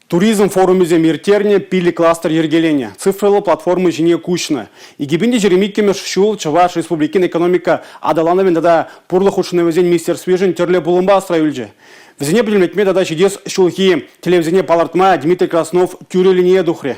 Туризм форумӗсем ирттернӗ, 5 кластер йӗркеленӗ, цифрӑллӑ платформа ҫине куҫнӑ. 2022-мӗш ҫул Чӑваш Республикин экономика аталанӑвӗн тата пурлӑх хутшӑнӑвӗсен министерствишӗн тӗрлӗ пулӑмпа асра юлчӗ. Вӗсене пӗтӗмлетме тата ҫитес ҫулхи тӗллевсене палӑртма Дмитрий Краснов тӳрӗ линие тухрӗ.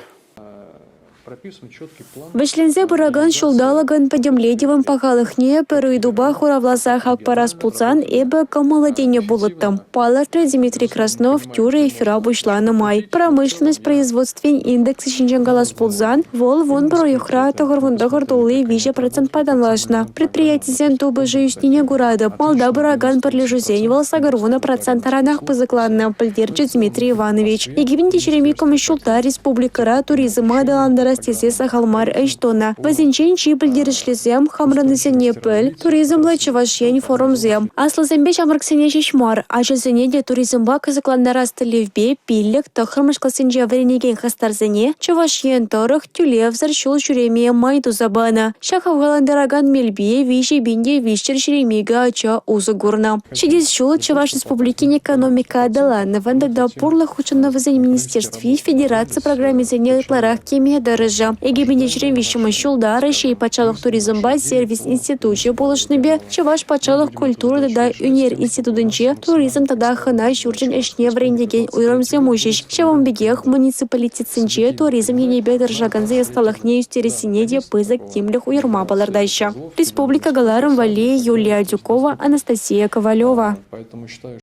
Вӗҫленсе пыракан ҫулталӑкӑн пӗтӗмлетӗвӗн пахалӑхне пӗр ыйтупа хуравласа хак парас пулсан эпӗ кӑмӑллӑ тенӗ пулӑттӑм, палӑртрӗ Дмитрий Краснов тӳрӗ эфира пуҫланӑ май. Промышленность производствин индексӗ ҫинчен калас пулсан, вӑл 11 уйӑхра 99,3 процентпа танлашнӑ. Предприятисен тупӑшӗ ӳснине куратӑп, малта пыракан пӗрлешӳсен вӑл 80 процент таранах пысӑкланнӑ, пӗлтерчӗ Дмитрий Иванович. 2022 ҫулта республикӑра туризма аталантарас тесе сахал мар ӗҫ тунӑ. Вӗсенчен чи пӗлтерӗшлисем – «Хамӑрӑннисене пӗл», «Туризмлӑ Чӑваш Ен» форумсем. Аслисемпе ҫамрӑксене ҫеҫ мар, ачасене те туризмпа кӑсӑклантарас тӗллевпе 5-9-мӗш классенче вӗренекен хастарсене Чӑваш Ен тӑрӑх тӳлевсӗр ҫул ҫӳреме май туса панӑ. Ҫак хавхалантаракан мелпе 3322 ача усӑ курнӑ. Ҫитес ҫул Чӑваш Республикин экономика аталанӑвӗн тата пурлӑх хутшӑнӑвӗсен министерстви федераци программисене ытларах кӗме тӑрӑшӗ. 2023 ҫулта Раҫҫей патшалӑх туризмпа сервис институчӗ пулӑшнипе Чӑваш патшалӑх культура тата ӳнер институтӗнче туризм тата хӑна ҫурчӗн ӗҫне вӗрентекен уйрӑмсем уҫӗҫ. Ҫавӑн пекех муниципалитетсенче туризм енӗпе тӑрӑшакансен ӑсталӑхне ӳстерессине те пысӑк тимлӗх уйӑрма палӑртаҫҫӗ. Республика кӑларӑм валли Юлия Адюкова, Анастасия Ковалева.